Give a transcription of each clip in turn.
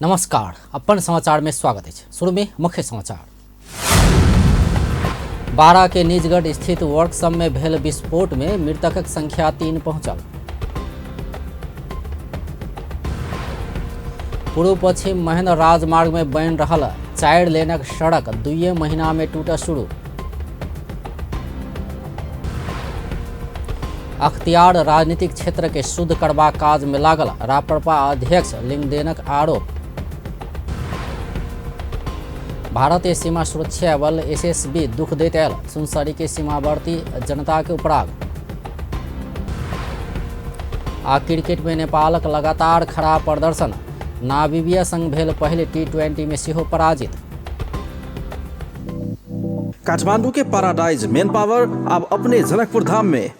नमस्कार, अपन समाचार में स्वागत है। शुरू में मुख्य समाचार। बारा के निजगढ़ स्थित वर्कशॉप में भेल विस्फोट में मृतकक संख्या 3 पहुंचल। पूर्व पश्चिम महेंद्र राजमार्ग में बनि रहल 4 लेनक सड़क 2 महीना में टूटल शुरू। अख्तियार राजनीतिक क्षेत्र के शुद्ध करबाक काज में लागल राप्रपा अध्यक्ष लिंगदेनक आरोप। भारतीय सीमा सुरक्षा बल एसएसबी दुख दैत आयल सुनसरी के सीमावर्ती जनता के उपराग। आ क्रिकेट में नेपालक लगातार खराब प्रदर्शन, नामीबिया संग भेल पहिले टी20 में सेहो पराजित। काठमांडू के पैराडाइज मेन पावर अब अपने जनकपुर धाम में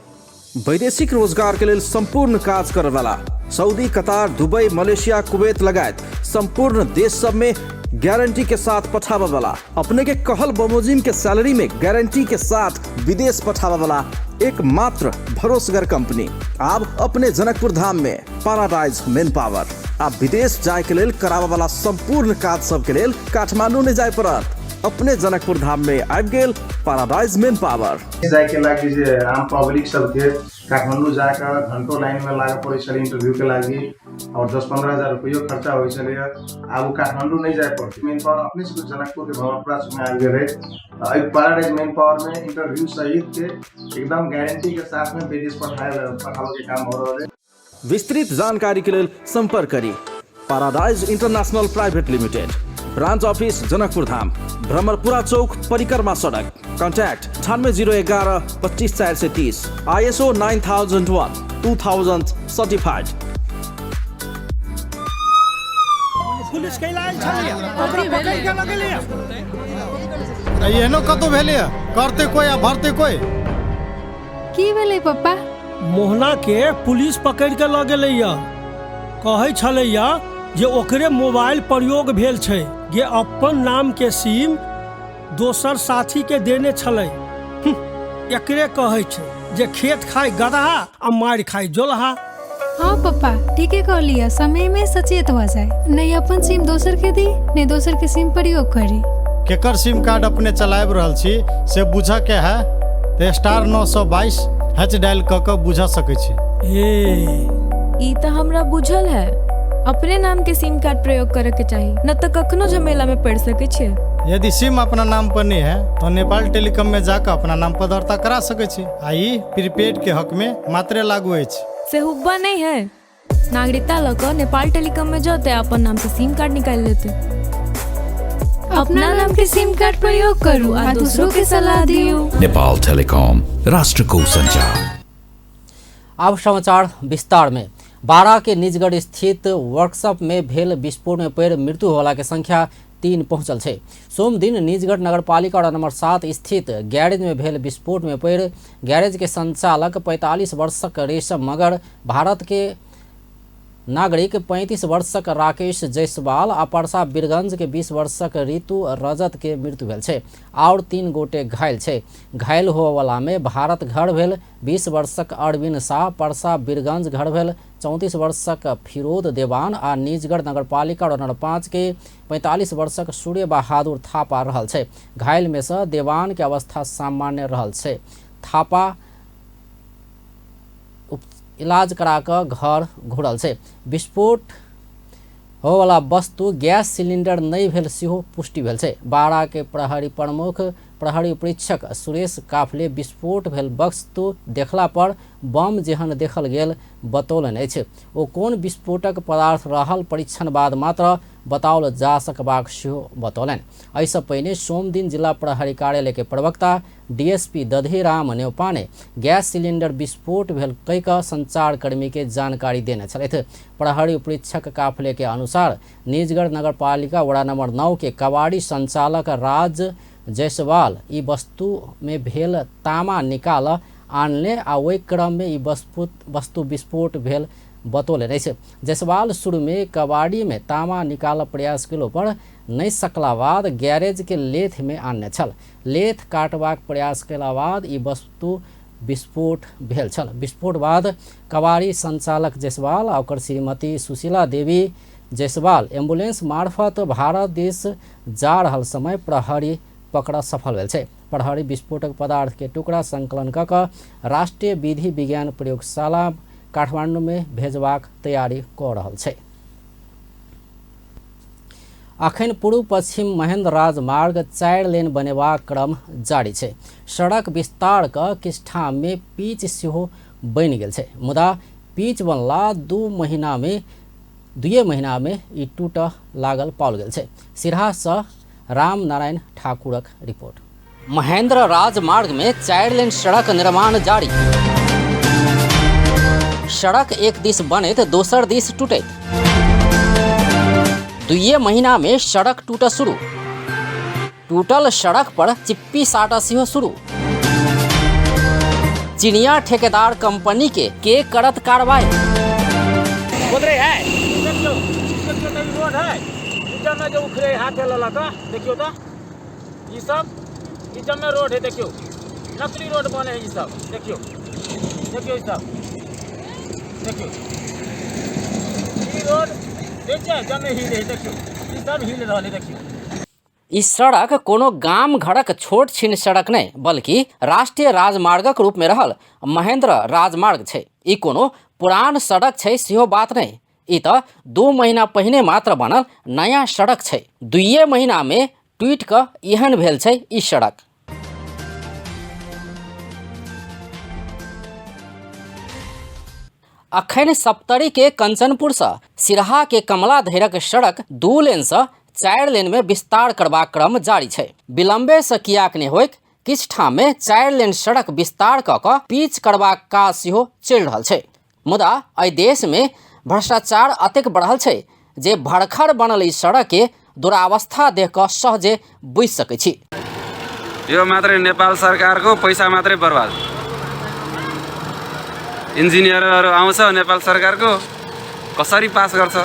वैदेशिक रोजगार के लेल संपूर्ण काज करे वाला सऊदी, कतार, दुबई, मलेशिया, कुवैत लगायत संपूर्ण देश सब में गारंटी के साथ पठावे वाला, अपने के कहल बमोजिम के सैलरी में गारंटी के साथ विदेश पठावे वाला एकमात्र भरोसगर कंपनी अब अपने जनकपुर धाम में पैराडाइज मेन पावर। अब विदेश जाए के लेल करावे वाला संपूर्ण काज सब के लेल काठमांडू नहीं जाए पड़त, अपने जनकपुर धाम में आबि गेल पैराडाइज मेन पावर। जाए के लागि जे आम पब्लिक सबके काठमांडू जाकर घंटों लाइन में लागे पड़े छलै इंटरव्यू के लागि और 10-15 हजार रुपयो खर्चा होइ छलै। आब काठमांडू नहीं जाए पड़तै, मेन पावर अपने से जनकपुर के भवनपुरा में आबि गेलै। एहि पैराडाइज मेन पावर में इंटरव्यू सहित के एकदम गारंटी के साथ में विदेश पठावे के काम हो रहल है। विस्तृत जानकारी के लेल संपर्क करी paradise international private limited, branch office Janakpur Dham, Bhramarpura Chowk, परिक्रमा सड़क। Contact 98 011 25 430, ISO 9001 2000 certified. Police कैला आयल छलैया, ओकरा पकड़ि के लगेलैया। एहनो कतौ भेलैया, करते कोई आ भरते कोई। की भेलै पप्पा? मोहना के पुलिस पकड़ि के लऽ गेलैया। कहै छलैया जे ओकरे मोबाइल प्रयोग भेल छै, जे अपन नाम के सिम दोसर साथी के देने छलै। एकरे कहै छै जे खेत खाय गदहा आ मारि खाय जोलहा। हाँ पप्पा, ठीके कहलियै, समय में सचेत भऽ जाय, नहीं अपन सिम दोसर के दी, नहीं दोसर के सिम प्रयोग करी। केकर सिम कार्ड अपने चलाबि रहल छी से बुझऽ के है तऽ *922# डायल कऽ कऽ बुझऽ सकै छी। ए ई तऽ हमरा बुझल है, अपने नाम के सिम कार्ड प्रयोग करे के चाही, न तऽ कखनो झमेला में पड़ सकै छियै। यदि सिम अपना नाम पर नहीं है तो नेपाल टेलीकॉम में जाकर अपना नाम पर दर्ता करा सकै छी आ ई प्रीपेड के हक में मात्रे लागू अछि। से हुब्बा नहीं है, नागरिकता लऽ कऽ नेपाल टेलीकॉम में जते अपन नाम से सिम कार्ड निकालि लेते। अपना नाम के सिम कार्ड प्रयोग करू आ दूसरों के सलाह दियौ। नेपाल टेलीकॉम, राष्ट्रको संचार। अब समाचार विस्तार में। बारा के निजगढ़ स्थित वर्कशॉप में भेल विस्फोट में पड़ि मृत्यु होला के संख्या 3 पहुंचल छै। सोम दिन निजगढ़ नगरपालिका वार्ड नंबर 7 स्थित गैरेज में भेल विस्फोट में पड़ि गैरेज के संचालक 45 वर्षक रेशम मगर, भारत के नागरिक 35 वर्षक राकेश जायसवाल आ परसा बीरगंज के 20 वर्षक ऋतु रजत के मृत्यु भेल छै और 3 गोटे घायल छै। घायल होवला में भारत घर भेल 20 वर्षक अरविंद शाह, परसा बीरगंज घर भेल 34 वर्षक फिरोद देवान आ निजगढ़ नगरपालिका वार्ड नंबर 5 के 45 वर्षक सूर्य बहादुर थापा रहल छै। घायल में से देवान के अवस्था सामान्य रहल छै। थापा इलाज करा कऽ घर घुरल छै। विस्फोट होवला वस्तु गैस सिलिंडर नहि भेल सेहो पुष्टि भेल छै। बारा के प्रहरी प्रमुख प्रहरी परीक्षक सुरेश काफले विस्फोट भेल वस्तु देखला पर बम जेहन देखल गेल बतौलनि अछि। ओ कोन विस्फोटक पदार्थ रहल परीक्षण बाद मात्र बताओल जा सकबाक सेहो बतौलनि। एहिसँ पहिने सोम दिन जिला प्रहरी कार्यालय के प्रवक्ता DSP Dadhiram Neupane gas cylinder विस्फोट भेल कहि कऽ संचारकर्मी के जानकारी देने छलथि। प्रहरी उपरीक्षक काफले के अनुसार निजगढ़ नगरपालिका वडा नंबर 9 के कबाड़ी संचालक राज जायसवाल ई वस्तु में भेल तामा निकाल आनले आ ओहि क्रम में ई वस्तु विस्फोट भेल बतौलनि अछि। जायसवाल शुरू में कबाड़ी में तामा निकाल प्रयास केलो पर नहि सकला बाद गैरेज के लेथ में आनने छल। लेथ काटबाक प्रयास केला बाद ई वस्तु विस्फोट भेल छल। विस्फोट बाद कबाड़ी संचालक जायसवाल आ ओकर श्रीमती सुशीला देवी जायसवाल एम्बुलेंस मार्फत भारत देश जा रहल समय प्रहरी पकड़ सफल भेल छै। प्रहरी विस्फोटक पदार्थ के टुकड़ा संकलन कऽ कऽ राष्ट्रिय विधि विज्ञान प्रयोगशाला काठमाडौँ में भेजबाक तैयारी कऽ रहल छै। अखन पूर्व पश्चिम महेंद्र राजमार्ग 4 लेन बनेबाक क्रम जारी छै। सड़क विस्तार क किछु ठाम में पीच सेहो बनि गेल छै, मुदा पीच बनला 2 महीना में ई टूटऽ लागल पाओल गेल छै। सिरहा सँ राम नारायण ठाकुरक रिपोर्ट। महेंद्र राजमार्ग में 4 लेन सड़क निर्माण जारी। सड़क एक दिस बनैत दोसर दिस टूटैत। 2 महीना में सड़क टूट शुरू। टूटल सड़क पर चिप्पी साटा सेहो शुरू। चिनिया ठेकेदार कंपनी के करत कार्रवाई। है देखियो देखियो त रोड है जमे जो उखड़े हाथ लला का देखियो त ई सब ई जमे रोड है। देखियो नकली रोड बने है ई सब। देखियो देखियो ई सब देखियो ई रोड देखियो जमे हिल है। देखियो ई सब हिल रहल है। देखियो ई सड़क कोनो गाम घरक छोट छिन सड़क नहीं, बल्कि राष्ट्रीय राजमार्गक रूप में रहल महेंद्र राजमार्ग छै। ई कोनो पुरान सड़क छै सेहो बात नहीं, ई त 2 महीना पहिने मात्र बनल नया सड़क छै। 2 महीना में टूट क एहन भेल छै ई सड़क। अखन सप्तरी के कंचनपुर से सिरहा के कमला धैरक सड़क 2 लेन से 4 लेन में विस्तार करबाक क्रम जारी छै। विलम्बे से कियाक नहि होइक, किछु ठाम में 4 लेन सड़क विस्तार कऽ कऽ पीच करबाक काज सेहो चलि रहल छै। मुदा एहि देश में भ्रष्टाचार अतेक बढ़ल छै जे भरखर बनल ई सड़क के दुरावस्था देख कऽ सहजे बुझि सकै छी। यो मात्रै नेपाल सरकारको पैसा मात्रै बर्बाद। इन्जिनियरहरू आउँछ नेपाल सरकारको, कसरी पास गर्छ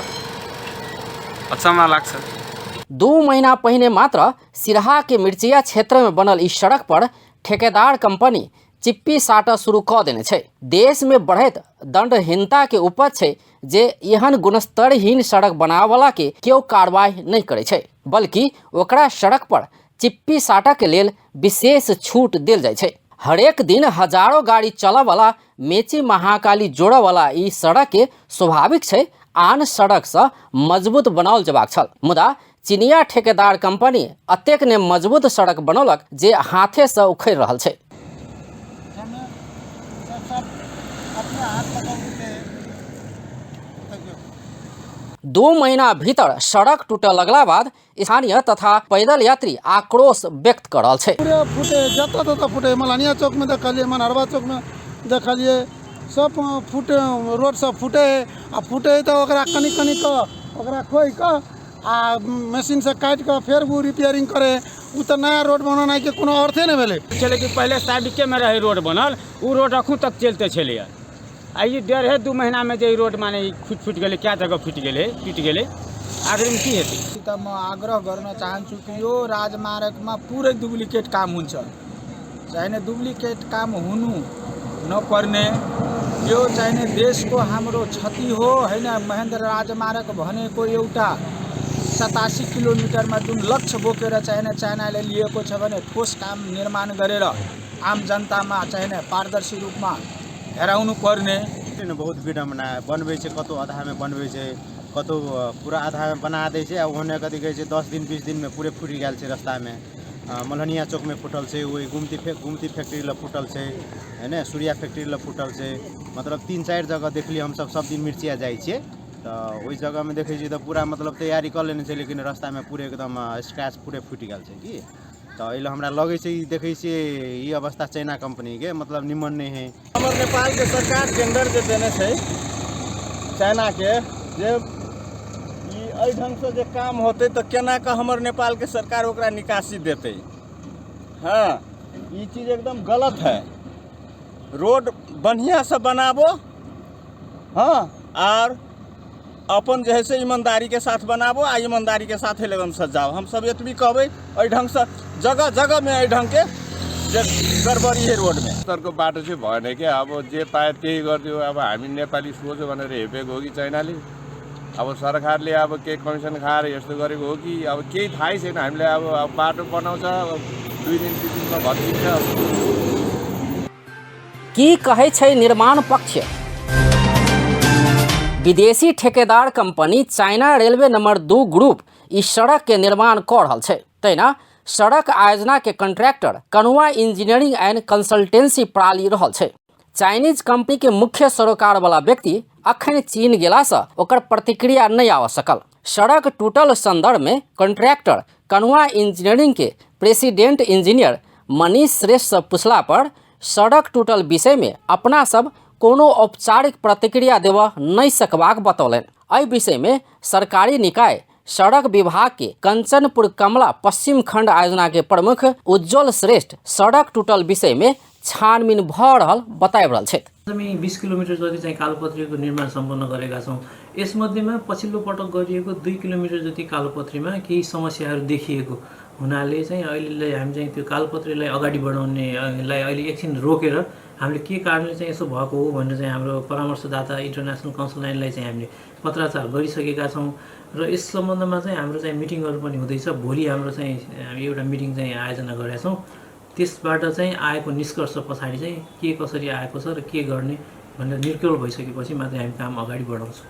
अचम्म लाग्छ। 2 महीना पहिने मात्र सिरहा के मिर्चिया क्षेत्र में बनल ई सड़क पर ठेकेदार कंपनी चिप्पी साटऽ शुरू कऽ देने छै। देश में बढ़ैत दंडहीनता के उपज छै जे एहन गुणस्तरहीन सड़क बनावला के केओ कार्रवाई नहीं करै छै, बल्कि ओकरा सड़क पर चिप्पी साटऽ के लेल विशेष छूट देल जाइ छै। हरेक दिन हजारों गाड़ी चलऽ वाला मेची महाकाली जोड़ऽ वाला ई सड़क के स्वाभाविक छै आन सड़क से मजबूत बनाओल जेबाक छल, मुदा चिनिया ठेकेदार कंपनी अतेक ने मजबूत सड़क बनौलक जे हाथे से उखड़ि रहल छै। दू महीना भीतर सड़क टूटऽ लगला बाद स्थानीय तथा पैदल यात्री आक्रोश व्यक्त कर रहल छै। पूरे फूटे, जतऽ ततऽ फूटे। मलानिया चौक में देखलिए, मनहरवा चौक में देखलिए, सब फूटे, रोड सब फूटे है। आ फूटे है तऽ ओकरा कनि कनि कऽ ओकरा खोहि कऽ आ मशीन से काटि कऽ फेर ओ रिपेयरिंग करे। ओ तऽ नया रोड बनेनाइ के कोनो अर्थे नहि भेलै। छलै कि पहिले साबिके में रहे रोड बनल, ओ रोड अखन तक चलते छलैया। आ ई 1.5-2 महीना में जे ई रोड माने फुटि फुटि गेलै, क्या जगह फुटि गेलै, टूटि गेलै, आखिरमे की हेतै। त म आग्रह गर्न चाहन्छु कि यो राजमार्गमा पुरै डुप्लिकेट काम हुन्छ, चाहिने डुप्लिकेट काम हुनु नपर्ने, यो चाहिने देशको हाम्रो क्षति हो हैन। महेन्द्र राजमार्ग भनेको एउटा 87 किलोमिटरमा जुन लक्ष्य बोकेर चाहिने चाइनाले लिएको छ भने ठोस काम निर्माण गरेर आम जनतामा चाहिने पारदर्शी रूपमा हेराउनु पर्ने। बहुत विडम्बना है, बनबै छै कतौ आधामे बनबै छै, कतौ पूरा आधामे बना दै छै, आ ओहने कथी कहै छै 10 दिन 20 दिनमे पूरे फुटि गेल छै रास्तामे। मलहनिया चौकमे फुटल छै, ओहि गुमती फैक्ट्री लग फुटल छै, है ने, सूर्या फैक्ट्री लग फुटल छै। मतलब 3-4 जगह देखलियै हमसब, सब दिन मिर्चिया जाइ छियै तऽ ओहि जगहमे देखै छियै तऽ पूरा मतलब तैयारी कऽ लेने छै, लेकिन रास्तामे पूरे एकदम स्क्रैच पूरे फुटि गेल छै। की तऽ एहि लए हमरा लगै छै ई देखै छियै ई अवस्था चाइना कंपनीके मतलब निमन नहि है। हमर नेपालके सरकार टेंडर जे देने छै चाइनाके, जे ई एहि ढङ्गसँ जे काम होतै तऽ केना कऽ हमर नेपालके सरकार ओकरा निकासी देतै। हाँ, ई चीज एकदम गलत है। रोड बढ़िआँसँ बनाबो, हाँ, आर अपन जे है से ईमानदारी के साथ बनाबो आ ईमानदारी के साथ लगन सजाओ। हम सब एतबी कहबै, एहि ढङ्गसँ जगह जगहमे एहि ढङ्गके जे गड़बड़ी है रोडमे। उत्तरको बाटो चाहिँ भएन क्या, अब जे पायो त्यही गरिदियो। अब हामी नेपाली सोझो भनेर हेपेको हो कि चाइनाले, अब सरकारले अब केही कमिसन खाएर यस्तो गरेको हो कि अब केही थाहै छैन हामीलाई। अब बाटो बनाउँछ, अब 2 दिन 3 दिनमा भत्किन्छ। की कहै छै निर्माण पक्ष? विदेशी ठेकेदार company China railway number 2 group ई सड़क के निर्माण क रहल छै। तहिना सड़क आयोजना के contractor Kanwa engineering and consultancy प्राली रहल छै। चाइनीज कंपनी के मुख्य सरोकार वाला व्यक्ति अखन चीन गेला से ओकर प्रतिक्रिया नहीं आबि सकल। सड़क टूटल संदर्भ में कॉन्ट्रैक्टर कनुआ इंजीनियरिंग के प्रेसिडेंट इंजीनियर मनीष श्रेष्ठ से पूछला पर सड़क टूटल विषय में अपना सब कोनो औपचारिक प्रतिक्रिया देव नहीं सकबाक बतौलनि। एहि विषय में सरकारी निकाय सड़क विभाग के कंचनपुर कमला पश्चिम खंड आयोजना के प्रमुख उज्जवल श्रेष्ठ सड़क टूटल विषय में छानबीन भऽ रहल बताबि रहल छथि। हामी 20 किलोमिटर जति चाहिँ कालोपत्रीको निर्माण सम्पन्न गरेका छौँ। यसमध्येमा पछिल्लो पटक गरिएको 2 किलोमिटर जति कालोपत्रीमा केही समस्याहरू देखिएको हुनाले चाहिँ अहिले हामी चाहिँ त्यो कालोपत्रीलाई अगाडि बढाउनेलाई अहिले एकछिन रोकेर हामीले के कारणले चाहिँ यसो भएको हो भनेर चाहिँ हाम्रो परामर्शदाता इन्टरनेसनल काउन्सिल चाहिँ हामीले पत्राचार गरिसकेका छौँ र यस सम्बन्धमा चाहिँ हाम्रो चाहिँ मिटिङहरू पनि हुँदैछ। भोलि हाम्रो चाहिँ हामी एउटा मिटिङ चाहिँ आयोजना गरेका छौँ। त्यसबाट चाहिँ आएको निष्कर्ष पछाडि चाहिँ के कसरी आएको छ र के गर्ने भनेर निर्कल भइसकेपछि मात्रै हामी काम अगाडि बढाउँछौँ।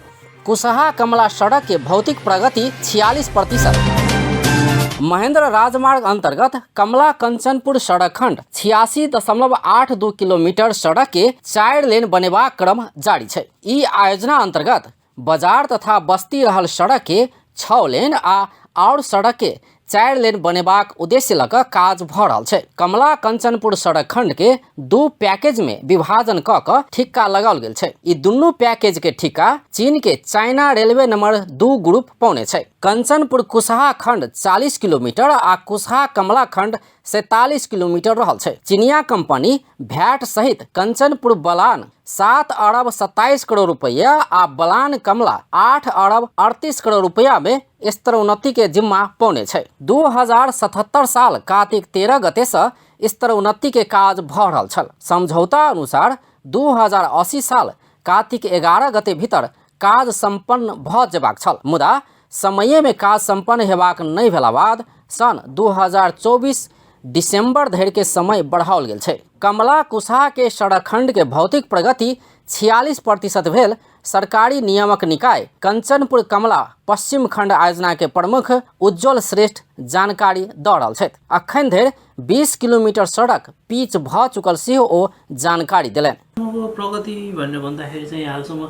कुसहा कमला सड़क के भौतिक प्रगति 46%। महेंद्र राजमार्ग अंतर्गत कमला कंचनपुर सड़क खंड 86.82 किलोमीटर सड़क के 4 लेन बनेबाक क्रम जारी छै। ई आयोजना अंतर्गत बाजार तथा बस्ती रहल सड़क के 6 लेन आ और सड़क के 4 लेन बनेबाक उद्देश्य लऽ कऽ काज भऽ रहल छै। कमला कंचनपुर सड़क खंड के 2 पैकेज में विभाजन कऽ कऽ ठिक्का लगाओल गेल छै। ई दुनू पैकेज के ठिक्का चीन के चाइना रेलवे नंबर 2 ग्रुप पौने छै। कंचनपुर कुसहा खंड 40 किलोमीटर आ कुसहा कमला खंड 47 किलोमीटर रहल छै। चीनिया कंपनी भैट सहित कंचनपुर बलान 7 अरब 27 करोड़ रुपया आ बलान कमला 8 अरब 38 करोड़ रुपया में स्तरोन्नति के जिम्मा पौने छै। 2077 साल कार्तिक 13 गते से स्तरोन्नति के काज भऽ रहल छल। समझौता अनुसार 2080 साल कार्तिक 11 गते भीतर काज सम्पन्न भऽ जेबाक छल, मुदा समय में काज सम्पन्न हेबाक नहि भेला बाद सन 2024 दिसंबर धरि के समय बढ़ाओल गेल छै। कमला कुसहा के सड़क खंड के भौतिक प्रगति 46% भेल सरकारी नियामक निकाय कंचनपुर कमला पश्चिम खंड आयोजना के प्रमुख उज्जवल श्रेष्ठ जानकारी दऽ रहल छथि। अखन धरि 20 किलोमीटर सड़क पिच भऽ चुकल सेहो ओ जानकारी देलनि। अब प्रगति भनेर भन्दाखेरि चाहिँ हालसम्म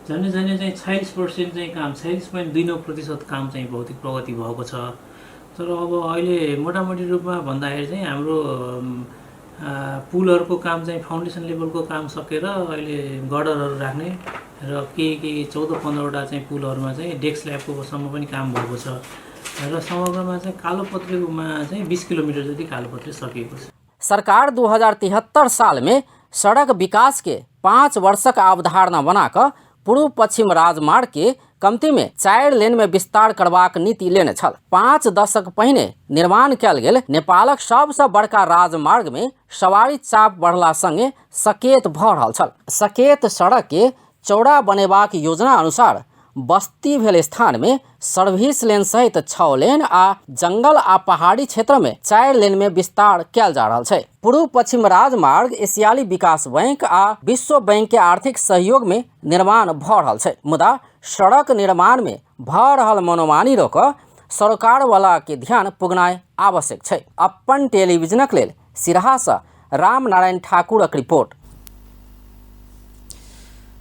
झन्डै झन्डै चाहिँ 46% चाहिँ काम 46.29% काम चाहिँ भौतिक प्रगति भएको छ। तर अब अहिले मोटामोटी रूपमा भन्दाखेरि चाहिँ हाम्रो पुलहरूको काम चाहिँ फाउन्डेसन लेभलको काम सकेर अहिले गर्डरहरू राख्ने र केही केही 14-15 वटा चाहिँ पुलहरूमा चाहिँ डेस्क स्ल्याबको सम्म पनि काम भएको छ र समग्रमा चाहिँ कालोपत्रीमा चाहिँ 20 किलोमिटर जति कालोपत्री सकिएको छ। सरकार 2073 साल में सड़क विकास के 5 वर्षक अवधारणा बनाकऽ पूर्व पश्चिम राजमार्ग के कमती में 4 लेन में विस्तार करबाक नीति लेने छल। 5 दशक पहिने निर्माण कयल गेल नेपालक सबसँ बड़का राजमार्ग में सवारी चाप बढ़ला संगे सकेत भऽ रहल छल। सकेत सड़क के चौड़ा बनेबाक योजना अनुसार बस्ती भेल स्थान में सर्विस लेन सहित 6 लेन आ जंगल आ पहाड़ी क्षेत्र में 4 लेन में विस्तार कयल जा रहल छै। पूर्व पश्चिम राजमार्ग एशियाली विकास बैंक आ विश्व बैंक के आर्थिक सहयोग में निर्माण भऽ रहल छै, मुदा सड़क निर्माण में भऽ रहल मनोमानी रोक सरकार वाला के ध्यान पुगनाइ आवश्यक छै। अपन टेलीविजनक लेल सिरहा से रामनारायण ठाकुरक रिपोर्ट।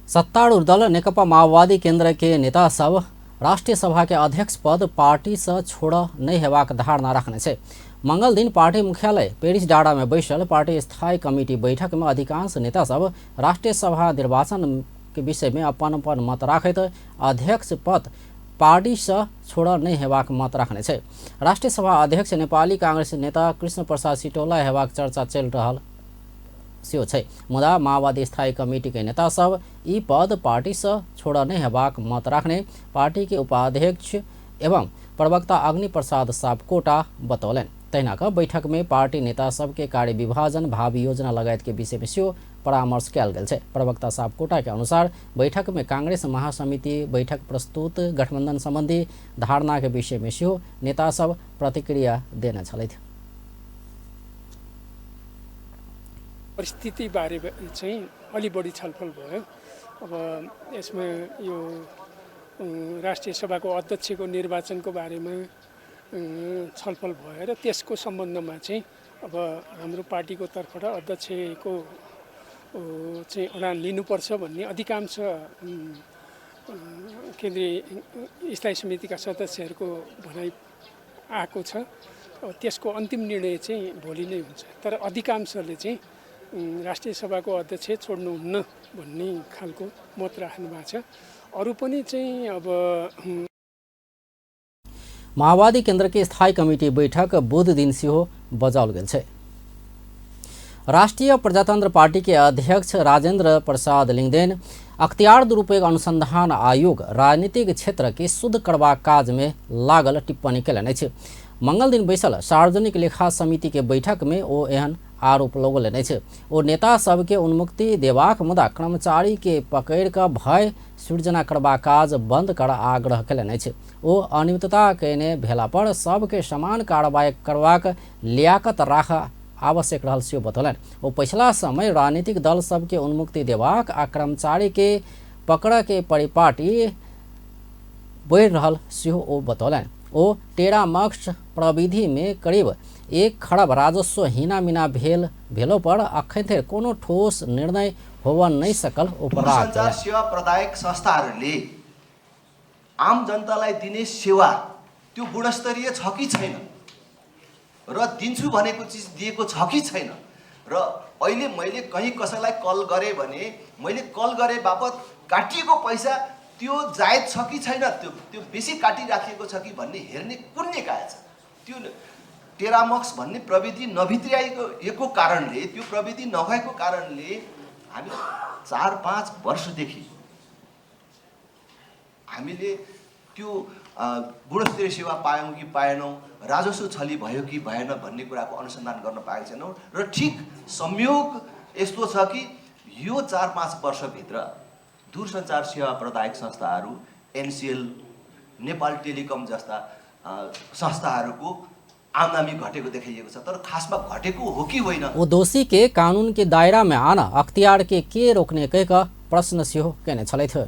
सत्तारूढ़ दल नेकपा माओवादी केंद्र के नेता सब राष्ट्रीय सभा के अध्यक्ष पद पार्टी से छोड़ नहीं हेबाक धारणा रखने छै। मंगल दिन पार्टी मुख्यालय पेरिस डाँडा में बैसल पार्टी स्थायी कमिटी बैठक में अधिकांश नेता सब राष्ट्रीय सभा निर्वाचन के विषय में अपन अपन मत राखैत अध्यक्ष पद पार्टी से छोड़ नहीं हेबाक मत रखने छै। राष्ट्रीय सभा अध्यक्ष नेपाली कांग्रेस नेता कृष्ण प्रसाद सिटौला हेबाक चर्चा चलि रहल सेहो छै, मुदा माओवादी स्थायी कमिटी के नेता सब ई पद पार्टी से छोड़ नहीं हेबाक मत रखने पार्टी के उपाध्यक्ष एवं प्रवक्ता अग्नि प्रसाद सापकोटा बतौलनि। तहिना क बैठक में पार्टी नेता सबके कार्य विभाजन, भावी योजना लगायत के विषय में सेहो परामर्श कयल गेल छै। प्रवक्ता सापकोटा के अनुसार बैठक में कांग्रेस महासमिति बैठक प्रस्तुत गठबंधन संबंधी धारणा के विषय में सेहो नेता सब प्रतिक्रिया देने छलथि। परिस्थिति बारे चाहिँ अलि बढी छलफल भयो। अब यसमा यो राष्ट्रिय सभाको अध्यक्षको निर्वाचनको बारेमा छलफल भयो र त्यसको सम्बन्धमा चाहिँ अब हाम्रो पार्टीको तर्फबाट अध्यक्षको चाहिँ अडान लिनुपर्छ भन्ने अधिकांश केन्द्रीय स्थायी समितिका सदस्यहरूको भनाइ आएको छ। त्यसको अन्तिम निर्णय चाहिँ भोलि नै हुन्छ, तर अधिकांशले चाहिँ राष्ट्रिय सभाको अध्यक्ष छोड्नुहुन्न भन्ने खालको मत राख्नु भएको छ। अरू पनि चाहिँ अब माओवादी केन्द्र के स्थायी कमिटी बैठक बुध दिन सेहो बजाओल गेल छै। राष्ट्रिय प्रजातंत्र पार्टी के अध्यक्ष राजेंद्र प्रसाद लिंगदेन अख्तियार दुरुपयोग अनुसंधान आयोग राजनीतिक क्षेत्र के शुद्ध करबाक काज में लागल टिप्पणी कयलनि अछि। मंगल दिन बैसल सार्वजनिक लेखा समिति के बैठक में ओ एहन आरोप लगौलनि अछि। ओ नेता सबके उन्मुक्ति देबाक मुदा कर्मचारी के पकड़ि कऽ भय सृजना करबाक काज बंद कर आग्रह कयलनि अछि। ओ अनियमितता कयने भेला पर सबके समान कार्रवाई करबाक लियाकत राख आवश्यक रहल सेहो बतौलनि। ओ पछिला समय राजनीतिक दल सबके उन्मुक्ति देबाक आ कर्मचारी के पकड़ के परिपाटी बढ़ि रहल सेहो ओ बतौलनि। ओ टेरामक्स प्रविधि में करीब 1 खरब राजस्व हीना-मीना भेलो पर अखन धरि कोनो ठोस निर्णय होब नहि सकल दूरसञ्चार सेवा प्रदायक संस्थाहरूले आम जनतालाई दिने सेवा त्यो गुणस्तरीय छ कि छैन र दिन्छु भनेको चिज दिएको छ कि छैन र अहिले मैले कहीँ कसैलाई कल गरेँ भने मैले कल गरे बापत काटिएको पैसा त्यो जायज छ कि छैन, त्यो त्यो बेसी काटिराखिएको छ कि भन्ने हेर्ने कुन निकाय छ? त्यो टेरामक्स भन्ने प्रविधि नभित्रियाएको कारणले, त्यो प्रविधि नभएको कारणले हामी 4-5 वर्षदेखि हामीले त्यो गुणस्तरीय सेवा पायौँ कि पाएनौँ, राजस्व छली भयो कि भएन भन्ने कुराको अनुसन्धान गर्न पाएका छैनौँ। र ठिक संयोग यस्तो छ कि यो 4-5 वर्षभित्र दूरसञ्चार सेवा प्रदायक संस्थाहरू एनसिएल, नेपाल टेलिकम जस्ता संस्थाहरूको आमदानी घटेको देखाइएको छ, तर खासमा घटेको हो कि होइन? ओ दोषी के कानून के दायरा में आना अख्तियार के रोकने कहि कऽ प्रश्न सेहो केने छलथि।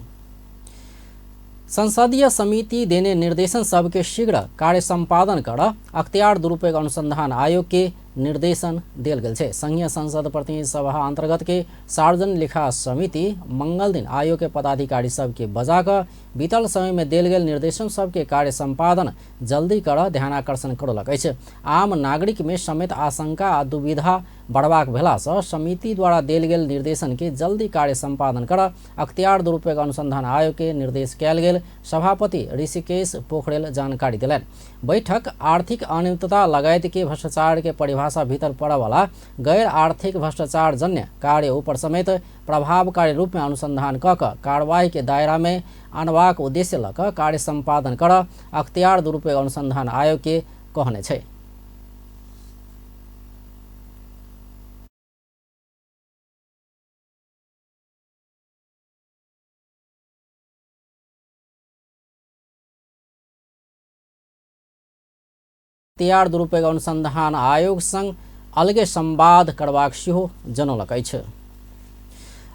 संसदीय समिति देने निर्देशन सबके शीघ्र कार्य सम्पादन कर अख्तियार दुरुपयोग अनुसंधान आयोग के निर्देशन देल गेल छै। संघीय संसद प्रतिनिधि सभा अंतर्गत के सार्वजनिक लेखा समिति मंगल दिन आयोग के पदाधिकारी सबके बजा कऽ बीतल समय में देल गेल निर्देशन सबके कार्य सम्पादन जल्दी कर ध्यानाकर्षण करौलक अछि। आम नागरिक में समेत आशंका आ दुविधा बढ़बाक भेलासँ समिति द्वारा देल गेल निर्देशन के जल्दी कार्य सम्पादन कर अख्तियार दुरुपयोग अनुसंधान आयोग के निर्देश कयल गेल सभापति ऋषिकेश पोखरेल जानकारी देलनि। बैठक आर्थिक अनियमितता लगायत के भ्रष्टाचार के परिभाषा भीतर पड़यवला गैर आर्थिक भ्रष्टाचार जन्य कार्य ऊपर समेत प्रभावकारी रूप में अनुसंधान कऽ कऽ कार्रवाई के दायरा में आनबाक उद्देश्य लऽ कऽ कार्य सम्पादन कर अख्तियार दुरुपयोग अनुसंधान आयोग के कहने छै। अख्तियार दुरुपयोग अनुसंधान आयोग संग अलगे संवाद करबाक सेहो जनौलक अछि।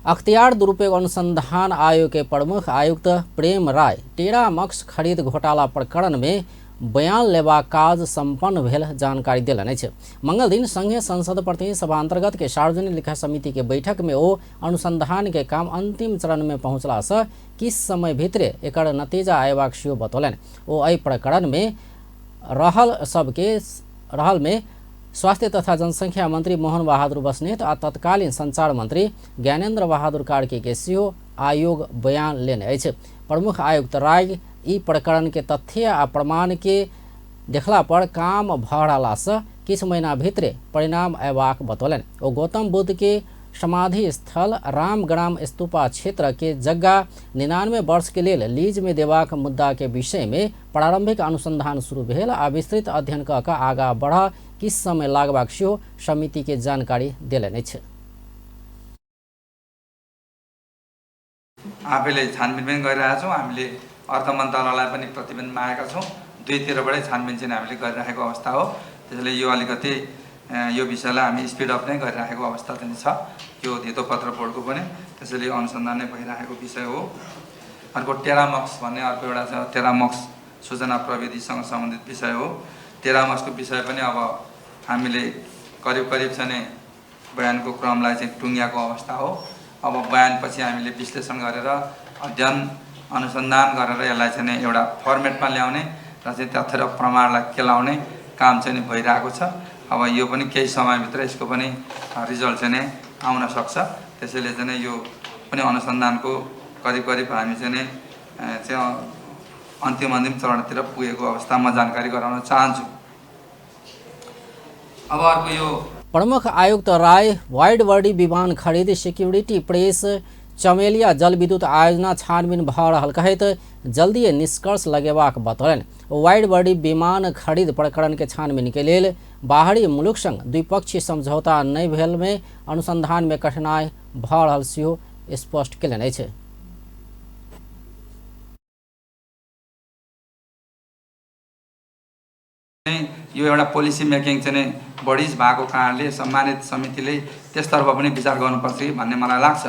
अख्तियार दुरुपयोग अनुसंधान आयोग के प्रमुख आयुक्त प्रेम राय टेरामक्स खरीद घोटाला प्रकरण में बयान लेबाक काज संपन्न भेल जानकारी देलनि अछि। मंगल दिन संघीय संसद प्रतिनिधि सभा अंतर्गत के सार्वजनिक लेखा समिति के बैठक में ओ अनुसंधान के काम अंतिम चरण में पहुंचला से किस समय भीतरे एकर नतीजा अयबाक सेहो बतौलनि। ओ एहि प्रकरण में रहल सबके रहल में स्वास्थ्य तथा जनसंख्या मंत्री मोहन बहादुर बस्नेत आ तत्कालीन संचार मंत्री ज्ञानेन्द्र बहादुर कार्की के सेहो आयोग बयान लेने अछि। प्रमुख आयुक्त राय ई प्रकरण के तथ्य आ प्रमाण के देखला पर काम भऽ रहलासँ किछु महीना भीतरे परिणाम अयबाक बतौलनि। ओ गौतम बुद्ध के समाधि स्थल रामग्राम स्तूपा क्षेत्र के जग्गा 99 वर्ष के लेल लीज में देबाक मुद्दा के विषय में प्रारंभिक अनुसंधान शुरू भेल आ विस्तृत अध्ययन क कऽ आगा बढ़ किछु समय लागबाक सेहो समिति के जानकारी देलनि अछि। आफैले छानबिन पनि गरिरहेका छौँ। हामीले अर्थ मन्त्रालयलाई पनि प्रतिवेदन मागेका छौँ। दुईतिरबाटै छानबिन चाहिँ हामीले गरिराखेको अवस्था हो। त्यसैले यो अलिकति यो विषयलाई हामी स्पिड अप नै गरिराखेको अवस्था चाहिँ छ। यो धितोपत्र बोर्डको पनि त्यसैले अनुसन्धान नै भइराखेको विषय हो। अर्को टेरामक्स भन्ने अर्को एउटा छ। टेरामक्स सूचना प्रविधिसँग सम्बन्धित विषय हो। टेरामक्सको विषय पनि अब हामीले करिब करिब चाहिँ बयानको क्रमलाई चाहिँ टुङ्ग्याएको अवस्था हो। अब बयानपछि हामीले विश्लेषण गरेर अध्ययन अनुसन्धान गरेर यसलाई चाहिँ एउटा फर्मेटमा ल्याउने र चाहिँ तथ्य र प्रमाणलाई केलाउने काम चाहिँ भइरहेको छ। अब यो पनि केही समयभित्र यसको पनि रिजल्ट चाहिँ आउन सक्छ। त्यसैले चाहिँ यो पनि अनुसन्धानको करिब करिब हामी चाहिँ अन्तिम अन्तिम चरणतिर पुगेको अवस्थामा जानकारी गराउन चाहन्छु। अब अर्को यो प्रमुख आयुक्त राय वाइड बॉडी विमान खरीद सिक्योरिटी प्रेस चमेलिया जलविद्युत आयोजना छानबिन भऽ रहल कहैत जल्दिए निष्कर्ष लगेबाक बतौलनि। वाइड बॉडी विमान खरीद प्रकरण के छानबिन के लेल बाहरी मुलुक संग द्विपक्षीय समझौता नहि भेल में अनुसंधान में कठिनाई भऽ रहल सेहो स्पष्ट केलनि अछि। यो एउटा पोलिसी मेकिङ चाहिँ बढी भएको कारणले सम्मानित समितिले त्यसतर्फ पनि विचार गर्नुपर्छ कि भन्ने मलाई लाग्छ।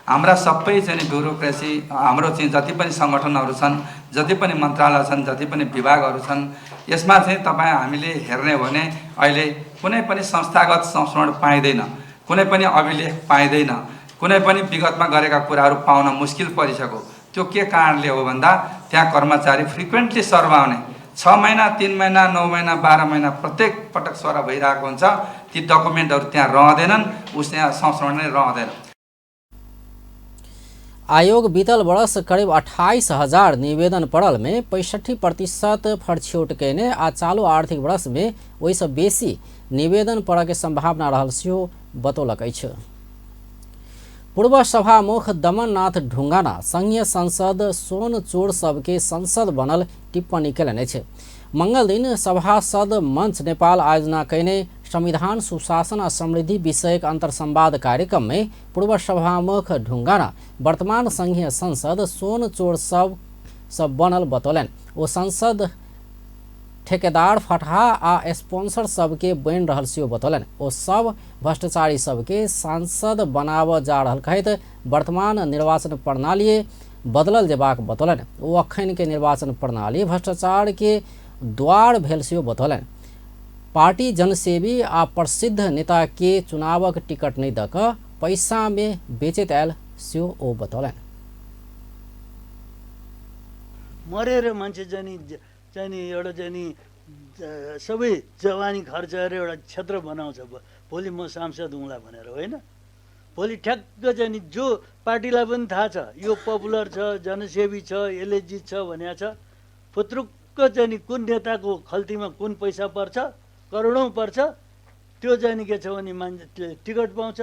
हाम्रा सबै चाहिँ ब्युरोक्रेसी, हाम्रो चाहिँ जति पनि सङ्गठनहरू छन्, जति पनि मन्त्रालय छन्, जति पनि विभागहरू छन्, यसमा चाहिँ तपाईँ हामीले हेर्ने हो भने अहिले कुनै पनि संस्थागत संस्मरण पाइँदैन, कुनै पनि अभिलेख पाइँदैन, कुनै पनि विगतमा गरेका कुराहरू पाउन मुस्किल परिसक्यो। त्यो के कारणले हो भन्दा त्यहाँ कर्मचारी फ्रिक्वेन्टली सर्भ आउने 6 महिना 3 महिना 9 महिना 12 महिना प्रत्येक पटक सर भइरहेको हुन्छ। ती डकुमेन्टहरू त्यहाँ रहँदैनन्, उस यहाँ संस्मरण नै रहँदैन। आयोग बीतल वर्ष करीब 28,000 निवेदन पड़ल में 65% फरछ्यौट कयने आ चालू आर्थिक वर्ष में ओहिसँ बेसी निवेदन पड़य के संभावना रहल सेहो बतौलक अछि। पूर्व सभामुख दमननाथ ढुंगाना संघीय संसद सोन चोर सबके संसद बनल टिप्पणी केलनि अछि। मंगल दिन सभासद मंच नेपाल आयोजना कयने संविधान सुशासन आ समृद्धि विषयक अंतरसंवाद कार्यक्रम में पूर्व सभामुख ढुंगाना वर्तमान संघीय संसद सोन चोर सब सब बनल बतौलनि। ओ संसद ठेकेदार फटहा आ स्पॉन्सर सबके बनि रहल सेहो बतौलनि। ओ सब भ्रष्टाचारी सबके सांसद बनाबऽ जा रहल कहैत वर्तमान निर्वाचन प्रणाली बदलल जेबाक बतौलनि। ओ अखन के निर्वाचन प्रणाली भ्रष्टाचार के द्वार भेल सेहो बतौलनि। पार्टी जनसेवी आ प्रसिद्ध नेता के चुनावक टिकट नहि दऽ कऽ पैसा में बेचैत आयल सेहो ओ बतौलनि। मरेर मान्छे चाहिँ नि एउटा चाहिँ नि सबै जवानी खर्च गरेर एउटा क्षेत्र बनाउँछ, भोलि म सांसद हुँला भनेर होइन। भोलि ठ्याक्क चाहिँ नि जो पार्टीलाई पनि थाहा छ यो पपुलर छ, जनसेवी छ, यसले जित्छ भनेको छ, फुत्रुक्क चाहिँ नि कुन नेताको खल्तीमा कुन पैसा पर्छ, करोडौँ पर्छ, त्यो चाहिँ नि के छ भने मान्छे टिकट पाउँछ।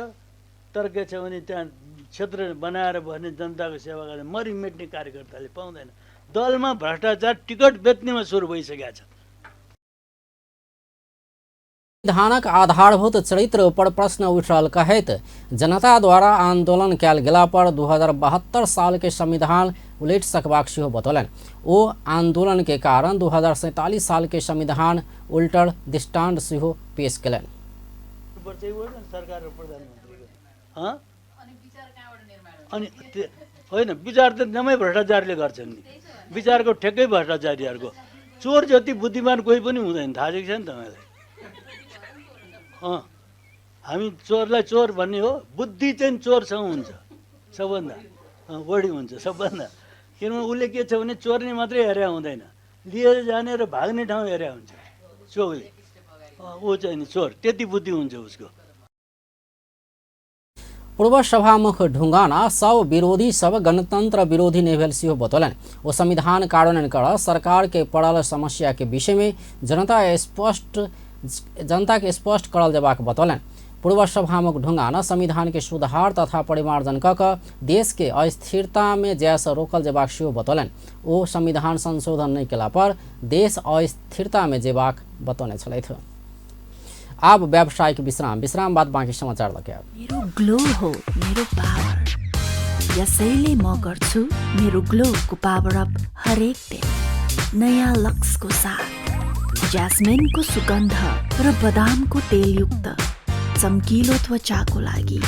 तर के छ भने त्यहाँ क्षेत्र बनाएर भने जनताको सेवा गर्ने मरिमेट्ने कार्यकर्ताले पाउँदैन। दलमा भ्रष्टाचार टिकट बेच्नेमा सुरु भइसकेको छ। संविधानक आधारभूत चरित्र पर प्रश्न उठि रहल कहैत जनता द्वारा आंदोलन कयल गेला पर 2072 साल के संविधान उलटि सकबाक सेहो बतौलनि। ओ आंदोलन के कारण 2047 साल के संविधान उलटल दृष्टांत सेहो पेश केलनि। होइन, विचार त जम्मै भ्रष्टाचारले गर्छन् नि, विचारको ठेक्कै भ्रष्टाचारीहरूको। चोर जति बुद्धिमान कोही पनि हुँदैन, थाहा छ नि तपाईँलाई। हामी चोरलाई चोर भन्ने हो, बुद्धि चाहिँ चोरसँग हुन्छ सबभन्दा बढी हुन्छ सबभन्दा। किनभने उसले के छ भने चोर्ने मात्रै हेरे हुँदैन, लिएर जाने र भाग्ने ठाउँ हेरे हुन्छ चोरले। ऊ चाहिँ नि चोर, त्यति बुद्धि हुन्छ उसको। पूर्व सभामुख ढुंगाना सब विरोधी सब गणतंत्र विरोधी नहि भेल सेहो बतौलनि। ओ संविधान कार्यान्वयन कर सरकार के पड़ल समस्या के विषय में जनता के स्पष्ट करल जेबाक बतौलनि। पूर्व सभामुख ढुंगाना संविधान के सुधार तथा परिमार्जन क कऽ देश के अस्थिरता में जायसँ रोकल जेबाक सेहो बतौलनि। ओ संविधान संशोधन नहि केला पर देश अस्थिरता में जेबाक बतौने छलथि। आब व्यावसायिक विश्राम, विश्राम बाद बाँकी समाचार लके आब। मेरो ग्लो हो मेरो पावर, यसैले म गर्छु मेरो ग्लोको पावर अप हरेक दिन नयाँ लक्सको साथ। ज्यास्मिनको सुगन्ध र बदामको तेलयुक्त चम्किलो त्वचाको लागि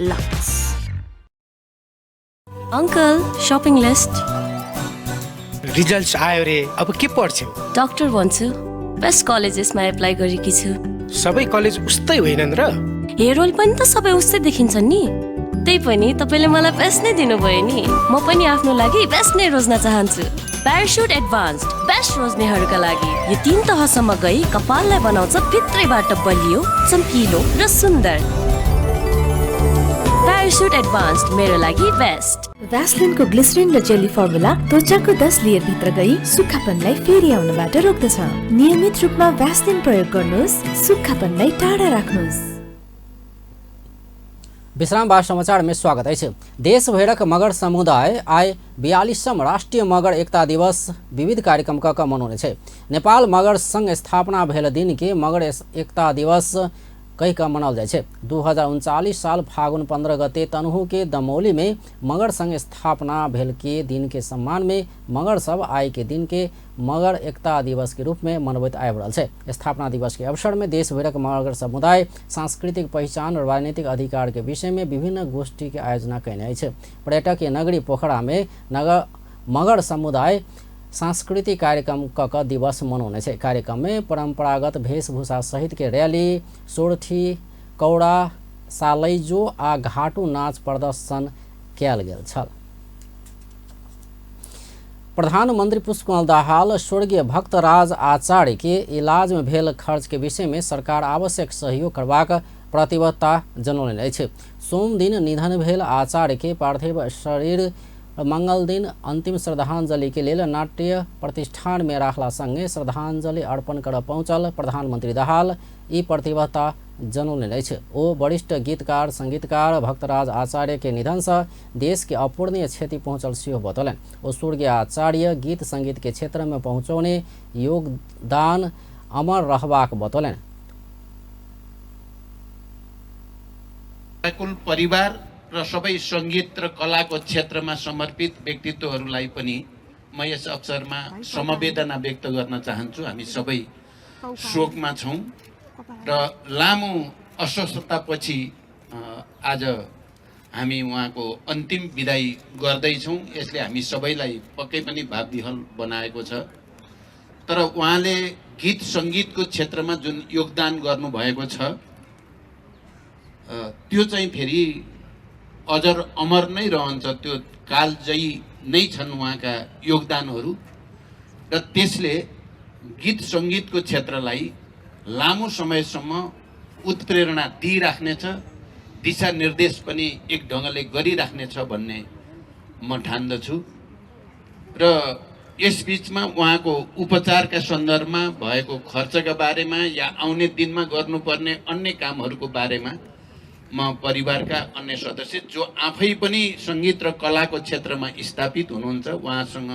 lux. Uncle, shopping list. Results आयो रे, अब के पढ्छौ? डाक्टर भन्छु, बेस्ट कलेजेसमा एप्लाई गरेकी छु। सबै कलेज उस्तै होइनन् र? हेयर ओइल पनि त सबै उस्तै देखिन्छन् नि। त्यही पनि तपाईँले मलाई बेस्ट नै दिनुभयो नि। म पनि आफ्नो लागि बेस्ट नै रोज्न चाहन्छु। प्यारासुट एडभान्स्ड बेस्ट रोज्नेहरूका लागि यो 3 तहसम्म गई कपाललाई बनाउँछ भित्रैबाट बलियो, चम्किलो र सुन्दर। प्यारासुट एडभान्स्ड मेरो लागि बेस्ट। भ्यासलिनको ग्लिसरिन र जेली फर्मुला त्वचाको 10 लेयर भित्र गई सुक्खापनलाई फेरि आउनबाट रोक्दछ। नियमित रूपमा भ्यासलिन प्रयोग गर्नुहोस्, सुक्खापनलाई टाढा राख्नुहोस्। विश्राम बाद समाचार में स्वागत अछि। देशभरिक मगर समुदाय आइ 42वां राष्ट्रिय मगर एकता दिवस विविध कार्यक्रम क मनाउने छै। नेपाल मगर संघ स्थापना भेल दिन के मगर एकता दिवस कहि क मनाओल जाइ छै। 2039 साल फागुन 15 गते तनहु के दमौली में मगर संघ स्थापना भेल के दिन के सम्मान में मगर सब आइ के दिन के मगर एकता दिवस के रूप में मनबैत आबि रहल छै। स्थापना दिवस के अवसर में देशभरिक मगर समुदाय सांस्कृतिक पहिचान और राजनीतिक अधिकार के विषय में विभिन्न गोष्ठी के आयोजना कयने अछि। पर्यटकीय नगरी पोखरा में मगर समुदाय सांस्कृतिक कार्यक्रम क दिवस मनाउने छै। कार्यक्रम में परंपरागत वेशभूषा सहित के रैली, सोरठी, कौड़ा, सालैजो आ घाटू नाच प्रदर्शन कयल गेल छल। प्रधानमंत्री पुष्पकमल दाहाल स्वर्गीय भक्तराज आचार्य के इलाज में भेल खर्च के विषय में सरकार आवश्यक सहयोग करबाक प्रतिबद्धता जनौलनि अछि। सोम दिन निधन भेल आचार्य के पार्थिव शरीर मंगल दिन अंतिम श्रद्धांजलि के लेल नाट्य प्रतिष्ठान में राखला संगे श्रद्धांजलि अर्पण कर पहुँचल प्रधानमंत्री दाहाल ई प्रतिबद्धता जनौलनि अछि। ओ वरिष्ठ गीतकार संगीतकार भक्तराज आचार्य के निधन से देश के अपूरणीय क्षति पहुँचल सेहो बतौलनि। ओ स्वर्गीय आचार्य गीत संगीत के क्षेत्र में पहुँचौने योगदान अमर रहबाक बतौलनि। कुल परिवार र सबै संगीत र कलाको क्षेत्रमा समर्पित व्यक्तित्वहरूलाई पनि म यस अवसरमा समवेदना व्यक्त गर्न चाहन्छु। हामी सबै शोकमा छौँ र लामो अस्वस्थतापछि आज हामी उहाँको अन्तिम विदाई गर्दैछौँ। यसले हामी सबैलाई पक्कै पनि भावविह्वल बनाएको छ। तर उहाँले गीत सङ्गीतको क्षेत्रमा जुन योगदान गर्नुभएको छ त्यो चाहिँ फेरि अजर अमर नै रहन्छ। त्यो कालजयी नै छन् उहाँका योगदानहरू र त्यसले गीत सङ्गीतको क्षेत्रलाई लामो समयसम्म उत्प्रेरणा दिइराख्नेछ, दिशानिर्देश पनि एक ढङ्गले गरिराख्नेछ भन्ने म ठान्दछु। र यसबिचमा उहाँको उपचारका सन्दर्भमा भएको खर्चका बारेमा या आउने दिनमा गर्नुपर्ने अन्य कामहरूको बारेमा म परिवारका अन्य सदस्य जो आफै पनि सङ्गीत र कलाको क्षेत्रमा स्थापित हुनुहुन्छ उहाँसँग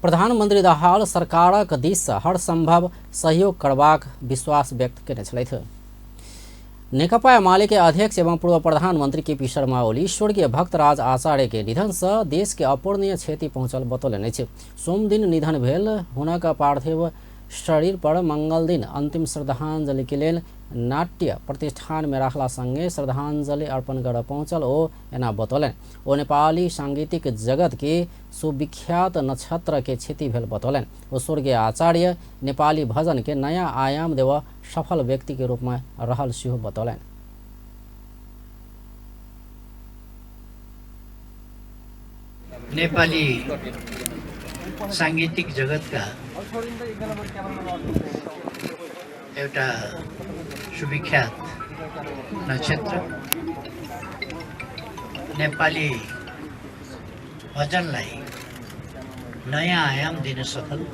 प्रधानमंत्री दाहाल सरकारक दिस हर संभव सहयोग करबाक विश्वास व्यक्त केने छलथि। नेकपा एमाले के अध्यक्ष एवं पूर्व प्रधानमंत्री केपी शर्मा ओली स्वर्गीय भक्तराज आचार्य के निधन से देश के अपूरणीय क्षति पहुँचल बतौलनि अछि। सोमदिन निधन भेल हुनक पार्थिव शरीर पर मंगल दिन अंतिम श्रद्धांजलि के लेल नाट्य प्रतिष्ठान में राखला संगे श्रद्धांजलि अर्पण कर पहुँचल ओ एना बतौलनि। ओ नेपाली सांगीतिक जगत के सुविख्यात नक्षत्र के क्षति भेल बतौलनि। ओ स्वर्गीय आचार्य नेपाली भजन के नयाँ आयाम देव सफल व्यक्ति के रूप में रहल सेहो बतौलनि। नेपाली सांगीतिक जगतका एउटा सुविख्यात नक्षत्र, नेपाली भजनलाई नयाँ आयाम दिन सफल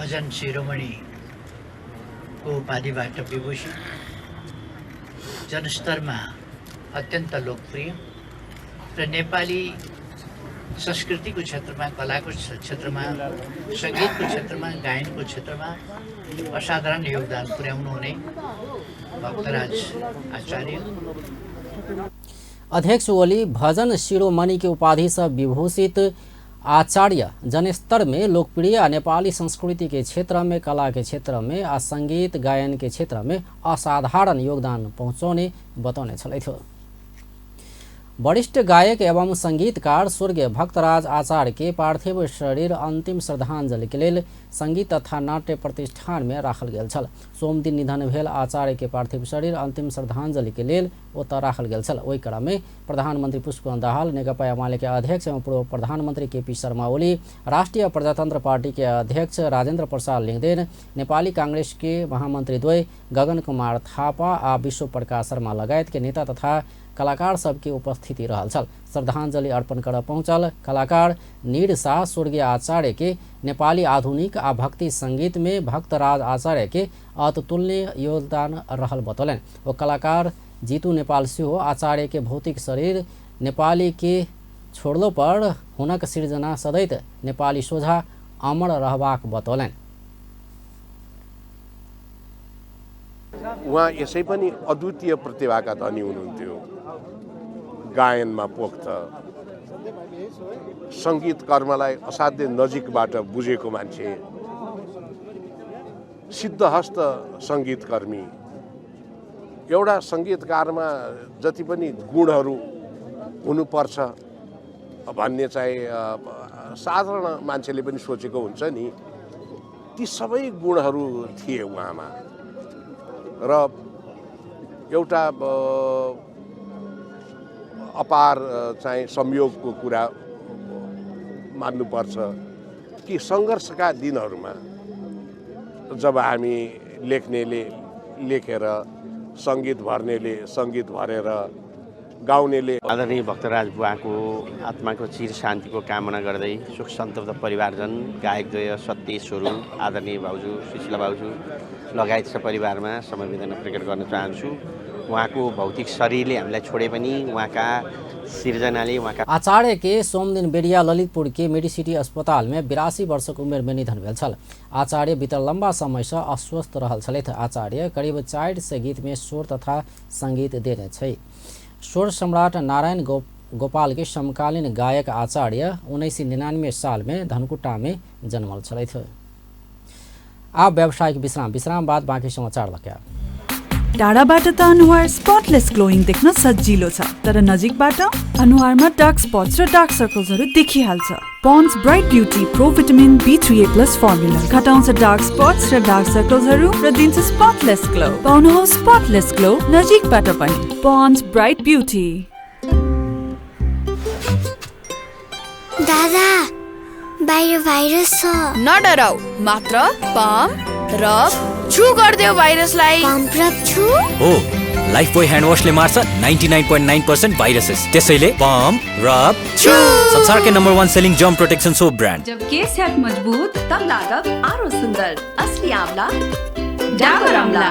भजन शिरोमणिको उपाधिबाट विभूषित, जनस्तरमा अत्यन्त लोकप्रिय र नेपाली संस्कृतिको क्षेत्रमा, कलाको क्षेत्रमा, सङ्गीतको क्षेत्रमा, गायनको क्षेत्रमा असाधारण योगदान पुर्याउनु हुने भक्तराज आचार्य। अध्यक्ष ओली भजन शिरोमणि के उपाधि से विभूषित आचार्य जनस्तर में लोकप्रिय नेपाली संस्कृति के क्षेत्र में, कला के क्षेत्र में आ संगीत गायन के क्षेत्र में असाधारण योगदान पहुँचौने बतौने छलथि। वरिष्ठ गायक एवं संगीतकार स्वर्गीय भक्तराज आचार्य के पार्थिव शरीर अंतिम श्रद्धांजलि के लेल संगीत तथा नाट्य प्रतिष्ठान में राखल गेल छल। सोमदिन निधन भेल आचार्य के पार्थिव शरीर अंतिम श्रद्धांजलि के लेल ओतऽ राखल गेल छल। ओहि क्रम में प्रधानमंत्री पुष्पकमल दाहाल, नेकपा एमाले के अध्यक्ष एवं पूर्व प्रधानमंत्री केपी शर्मा ओली, राष्ट्रिय प्रजातंत्र पार्टी के अध्यक्ष राजेंद्र प्रसाद लिंगदेन, नेपाली कांग्रेस के महामंत्री द्वय गगन कुमार थापा आ विश्व प्रकाश शर्मा लगायत के नेता तथा कलाकार सबके उपस्थिति रहल छल। श्रद्धांजलि अर्पण कर पहुँचल कलाकार नीर शाह स्वर्गीय आचार्य के नेपाली आधुनिक आ भक्ति संगीत में भक्तराज आचार्य के अतुलनीय योगदान रहल बतौलनि। ओ कलाकार जीतू नेपाल सेहो आचार्य के भौतिक शरीर नेपाली के छोड़लो पर हुनक सृजना सदैत नेपाली सोझा अमर रहबाक बतौलनि। उहाँ यसै पनि अद्वितीय प्रतिभाका धनी हुनुहुन्थ्यो। गायनमा पोख्त, सङ्गीत कर्मलाई असाध्यै नजिकबाट बुझेको मान्छे, सिद्धहस्त सङ्गीतकर्मी। एउटा सङ्गीतकारमा जति पनि गुणहरू हुनुपर्छ भन्ने चाहिँ साधारण मान्छेले पनि सोचेको हुन्छ नि, ती सबै गुणहरू थिए उहाँमा। र एउटा अपार चाहिँ संयोगको कुरा मान्नुपर्छ कि सङ्घर्षका दिनहरूमा जब हामी लेख्नेले लेखेर, सङ्गीत भर्नेले सङ्गीत भरेर, गाउनेले। आदरणीय भक्तराज बुवाको आत्माको चिर शान्तिको कामना गर्दै सुख सन्तप्त परिवारजन, गायकद्वय सत्य स्वरूप, आदरणीय भाउजू सुशीला भाउजू लगायत सपरिवारमा समवेदना प्रकट गर्न चाहन्छु। उहाँको भौतिक शरीरले हामीलाई छोडे पनि उहाँका सिर्जनाले उहाँका। आचार्य के सोमदिन बेरिया ललितपुर के मेडिसिटी अस्पताल में 82 वर्षक उमेर में निधन भेल छल। आचार्य बीतल लंबा समय से अस्वस्थ रहल छलथि। आचार्य करीब 400 गीत में स्वर तथा संगीत देने छै। स्वर सम्राट नारायण गोपाल के समकालीन गायक आचार्य 1999 साल में धनकुटा में जन्मल छलथि। आब व्यावसायिक विश्राम, विश्राम बाद बाँकी समाचार लग्या। टाढाबाट त अनुहार स्पटलेस ग्लोइङ देख्न सजिलो छ, तर नजिकबाट अनुहारमा डार्क स्पट्स र डार्क सर्कल्सहरू देखिहाल्छ। Pond's bright beauty pro vitamin B3A plus formula घटाउँछ डार्क स्पट्स र डार्क सर्कल्सहरू र दिन्छ स्पटलेस ग्लो। पाउनुहोस् स्पटलेस ग्लो नजिकबाट पनि। Pond's bright beauty. दादा, बाहिर भाइरस छ। नडराउ, मात्र पम्प रब छु गर्देऊ भाइरसलाई। पम्प रब छु? हो, लाइफ बोय ह्यान्ड वाशले मार्छ 99.9% भाइरसेस। त्यसैले पम्प रब छु। संसारकै number 1 selling germ protection soap brand. जब केस हैट मजबूत तब लागब आरो सुंदर। असली आंवला डाबर आंवला।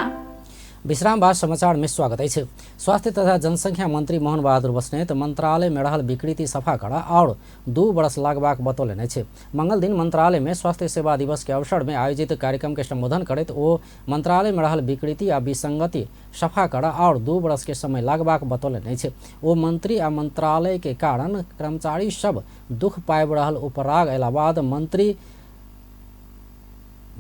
विश्राम बाद समाचार में स्वागत अछि। स्वास्थ्य तथा जनसंख्या मंत्री मोहन बहादुर बस्नेत मंत्रालय में रहल विकृति सफा करा और 2 वर्ष लागबाक बतौलनि अछि। मंगल दिन मंत्रालय में स्वास्थ्य सेवा दिवस के अवसर में आयोजित कार्यक्रम के संबोधन करैत ओ मंत्रालय में रहल विकृति आ विसंगति सफा करा और 2 वर्ष के समय लागबाक बतौलनि अछि। ओ मंत्री आ मंत्रालय के कारण कर्मचारी सब दुख पाबि रहल उपराग अयला बाद मंत्री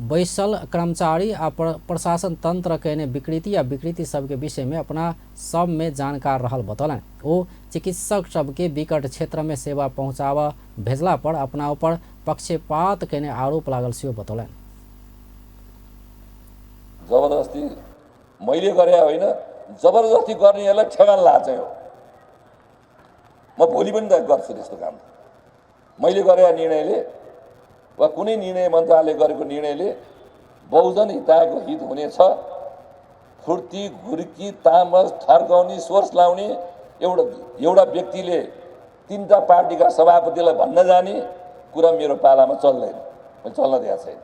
बैसल कर्मचारी आ प्रशासन तंत्र कयने विकृति आ विकृति सबके विषय में अपना सब में जानकार रहल बतौलनि। ओ चिकित्सक सबके विकट क्षेत्र में सेवा पहुँचाबऽ भेजला पर अपना ऊपर पक्षपात कयने आरोप लागल सेहो बतौलनि। जबरजस्ती मैले गरे होइन, जबरजस्ती गर्नेहरूलाई ठेगान लाग्छ। हो, म भोलि पनि गर्छु त्यस्तो काम। मैले गरे निर्णयले वा कुनै निर्णय मन्त्रालयले गरेको निर्णयले बहुजन हितायको हित हुनेछ। फुर्ती, घुर्की, तामस, थर्काउने, सोर्स लाउने एउटा एउटा व्यक्तिले 3टा पार्टीका सभापतिलाई भन्न जाने कुरा मेरो पालामा चल्दैन, मैले चल्न दिएको छैन।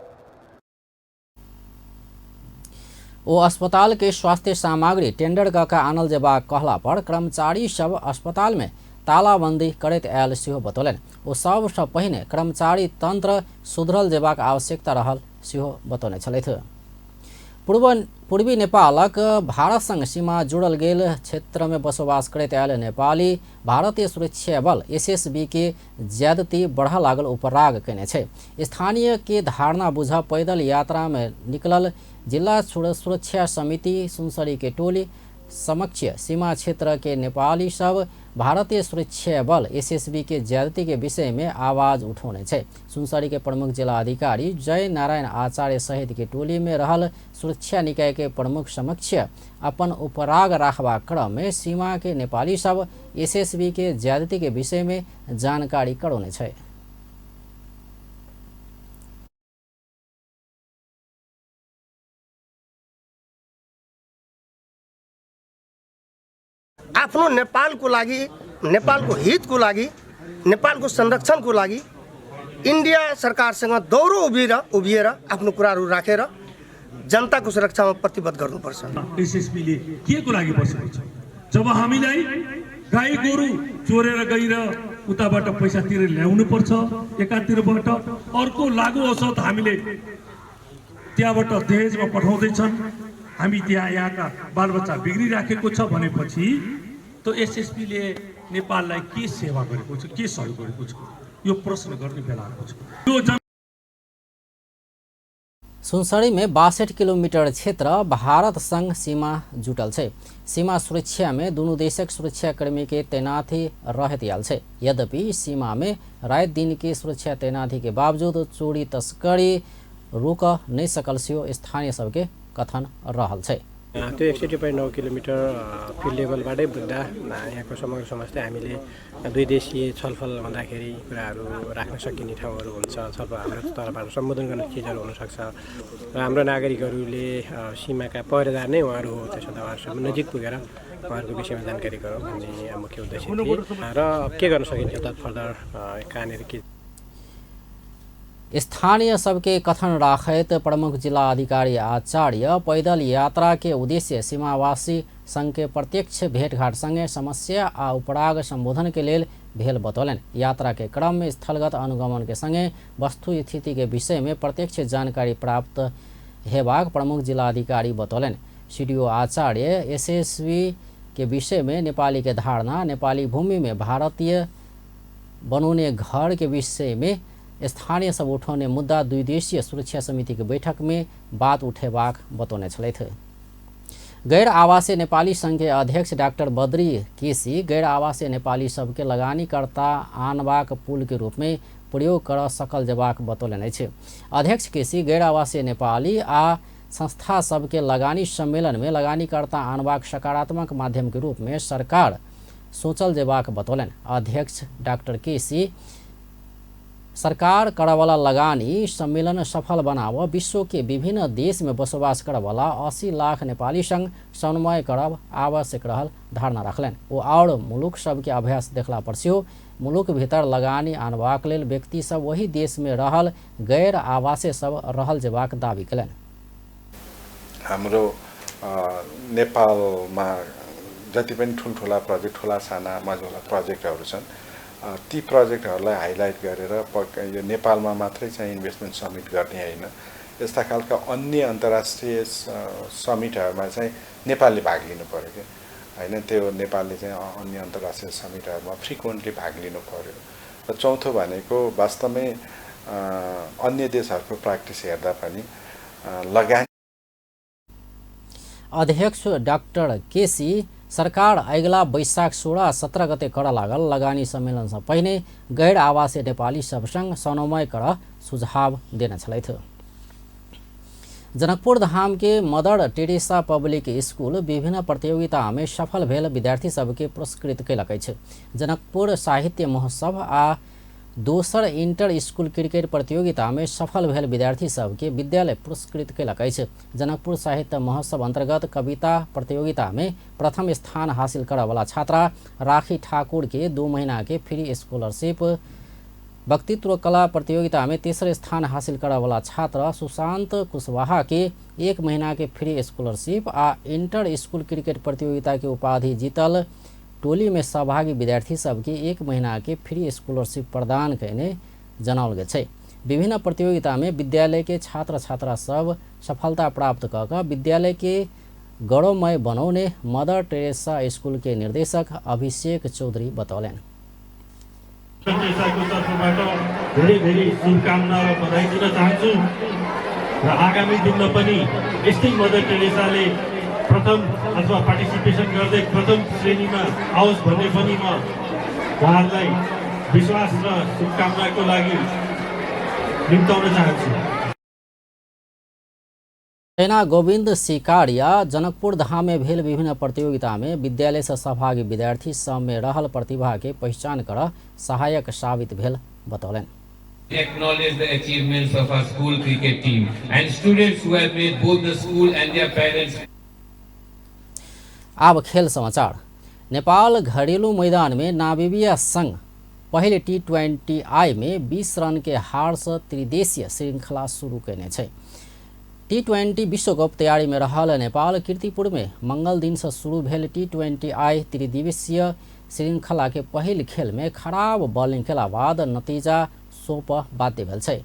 ओ अस्पताल के स्वास्थ्य सामग्री टेंडर क आनल जेबाक कहला पर कर्मचारी सब अस्पताल में तालाबंदी करैत आयल सेहो बतौलनि। ओ सबसँ पहिने कर्मचारी तंत्र सुधरल जेबाक आवश्यकता रहल सेहो बतौने छलथि। पूर्वी नेपालक भारत संग सीमा जुड़ल गेल क्षेत्र में बसोबास करैत आयल नेपाली भारतीय सुरक्षा बल एसएसबी के ज्यादती बढ़ लागल उपराग केने छै। स्थानीय के धारणा बुझ पैदल यात्रा में निकलल जिला सुरक्षा समिति सुनसरी के टोली समक्ष सीमा क्षेत्र के नेपाली सब भारतीय सुरक्षा बल एसएसबी के ज्यादती के विषय में आवाज उठौने छै। सुनसरी के प्रमुख जिला अधिकारी जय नारायण आचार्य सहित के टोली में रहल सुरक्षा निकाय के प्रमुख समक्ष अपन उपराग राखबाक क्रम में सीमा के नेपाली सब एसएसबी के ज्यादती के विषय में जानकारी करौने छै। आफ्नो नेपालको लागि, नेपालको हितको लागि, नेपालको संरक्षणको लागि इन्डिया सरकारसँग दौरो उभिएर आफ्नो कुराहरू राखेर जनताको सुरक्षामा प्रतिबद्ध गर्नुपर्छ। एसएसबीले के को लागि बसेको छ? जब हामीलाई गाई गोरु चोरेर गएर उताबाट पैसा तिरेर ल्याउनु पर्छ एकातिरबाट, अर्को लागु औषध हामीले त्यहाँबाट दहेजमा पठाउँदैछन्, हामी त्यहाँ यहाँका बालबच्चा बिग्रिराखेको छ भनेपछि त एसएसबीले नेपाललाई के सेवा गरेको छ, के सहयोग गरेको छ, यो प्रश्न गर्ने बेला आएको छ। यो सुनसरी में 62 किलोमीटर क्षेत्र भारत संग सीमा जुटल छै। सीमा सुरक्षा में दुनू देशक सुरक्षाकर्मी के तैनाती रहत आयल छै। यद्यपि सीमा में रात दिन के सुरक्षा तैनाती के बावजूद चोरी तस्करी रोक नहीं सकल सेहो स्थानीय सबके कथन रहल छै। त्यो 61.9 किलोमिटर फिल्ड लेभलबाटै बुझ्दा यहाँको समग्र समस्या हामीले दुई देशीय छलफल हुँदाखेरि कुराहरू राख्न सकिने ठाउँहरू हुन्छ, छलफल हाम्रो तर्फबाट सम्बोधन गर्ने चिजहरू हुनसक्छ र हाम्रो नागरिकहरूले सीमाका पहरेदार नै उहाँहरू हो, त्यसो त उहाँहरूसँग नजिक पुगेर उहाँहरूको विषयमा जानकारी गरौँ भन्ने मुख्य उद्देश्य थियो र के गर्न सकिन्छ त फर्दर कहाँनिर के। स्थानीय सबके कथन राखैत प्रमुख जिला अधिकारी आचार्य पैदल यात्रा के उद्देश्य सीमावासी संघ के प्रत्यक्ष भेटघाट संगे समस्या आ उपराग संबोधन के लेल भेल बतौलनि। यात्रा के क्रम में स्थलगत अनुगमन के संगे वस्तु स्थिति के विषय में प्रत्यक्ष जानकारी प्राप्त हेबाक प्रमुख जिला अधिकारी बतौलनि। सीडीओ आचार्य एसएसबी के विषय में नेपाली के धारणा, नेपाली भूमि में भारतीय बनौने घर के विषय में स्थानीय सब उठौने मुद्दा द्विदेशीय सुरक्षा समिति के बैठक में बात उठेबाक बतौने छलथि। गैर आवासीय नेपाली संघ के अध्यक्ष डाक्टर बद्री केसी गैर आवासीय नेपाली सबके लगानीकर्ता आनबाक पुल के रूप में प्रयोग कर सकल जेबाक बतौलनि अछि। अध्यक्ष केसी गैर आवासीय नेपाली आ संस्था सबके लगानी सम्मेलन में लगानीकर्ता आनबाक सकारात्मक माध्यम के रूप में सरकार सोचल जेबाक बतौलनि। अध्यक्ष डाक्टर केसी सरकार करवाला लगानी सम्मेलन सफल बनाव विश्व के विभिन्न देश में बसोबास करवाला 80 लाख नेपाली संग समन्वय करब आवश्यक रहल धारणा रखलनि। ओ और मुलुक सबके अभ्यास देखला पर सेहो मुलुक भीतर लगानी आनबाक लेल व्यक्ति सब वही देश में रहल गैर आवासीय सब रहल जेबाक दावी कयलनि। हाम्रो नेपालमा जति पनि ठुलठुला प्रोजेक्ट, ठुला साना मझौला प्रोजेक्टहरू छन्, ती प्रोजेक्टहरूलाई हाइलाइट गरेर यो नेपालमा मात्रै चाहिँ इन्भेस्टमेन्ट समिट गर्ने होइन, यस्ता खालका अन्य अन्तर्राष्ट्रिय समिटहरूमा चाहिँ नेपालले भाग लिनु पर्यो क्या होइन, त्यो नेपालले चाहिँ अन्य अन्तर्राष्ट्रिय समिटहरूमा फ्रिक्वेन्टली भाग लिनु पर्यो। र चौथो भनेको वास्तवमै अन्य देशहरूको प्र्याक्टिस हेर्दा पनि लगानी। अध्यक्ष डाक्टर केसी सरकार अगिला वैशाख 16-17 गते कर लागल लगानी सम्मेलन से पहिने गैर आवासीय नेपाली सबसँग समन्वय कर सुझाव देने छलथि। जनकपुर धाम के मदर टेरेसा पब्लिक स्कूल विभिन्न प्रतियोगिता में सफल भेल विद्यार्थी सबके पुरस्कृत कयलक अछि। जनकपुर साहित्य महोत्सव आ दोसर इंटर स्कूल क्रिकेट प्रतियोगिता में सफल भेल विद्यार्थी सबके विद्यालय पुरस्कृत कयलक अछि। जनकपुर साहित्य महोत्सव अंतर्गत कविता प्रतियोगिता में प्रथम स्थान हासिल करऽवला छात्रा राखी ठाकुर के 2 महीना के फ्री स्कॉलरशिप, वक्तित्व कला प्रतियोगिता में तेसर स्थान हासिल करऽवला छात्र सुशांत कुशवाहा के 1 महीना के फ्री स्कॉलरशिप आ इंटर स्कूल क्रिकेट प्रतियोगिता के उपाधि जीतल टोली में सहभागी विद्यार्थी सबके 1 महीना के फ्री स्कॉलरशिप प्रदान कयने जनाओल गेल छै। विभिन्न प्रतियोगिता में विद्यालय के छात्र छात्रा सब सफलता प्राप्त क क विद्यालय के गौरवमय बनौने मदर टेरेसा स्कूल के निर्देशक अभिषेक चौधरी बतौलनि। तर्फबाट धेरै धेरै शुभकामना र बधाई दिन चाहन्छु र आगामी दिनमा पनि यस्तै मदर टेरेसाले प्रथम अथवा पार्टिसिपेसन गर्दै प्रथम श्रेणीमा आओस् भन्ने पनि म उहाँहरूलाई विश्वास र शुभकामनाको लागि निम्ताउन चाहन्छु। सेना गोविन्द सिकारिया जनकपुर धाम में भेल विभिन्न प्रतियोगिता में विद्यालय से सहभागी विद्यार्थी सब में रहल प्रतिभा के पहचान कर सहायक साबित भेल बतौलनि। Acknowledge the achievements of our school cricket team and students who have made both the school and their parents. आब खेल समाचार। नेपाल घरेलू मैदान में नामीबिया संग पहिले T20I में 20 रन के हार से त्रिदेशीय श्रृंखला शुरू कयने छै। T20 विश्वकप तैयारी में रहल नेपाल कीर्तिपुर में मंगल दिन से शुरू भेल T20I त्रिदिवसीय श्रृंखला के पहिल खेल में खराब बॉलिंग केला बाद नतीजा सौंप बाध्य भेल छै।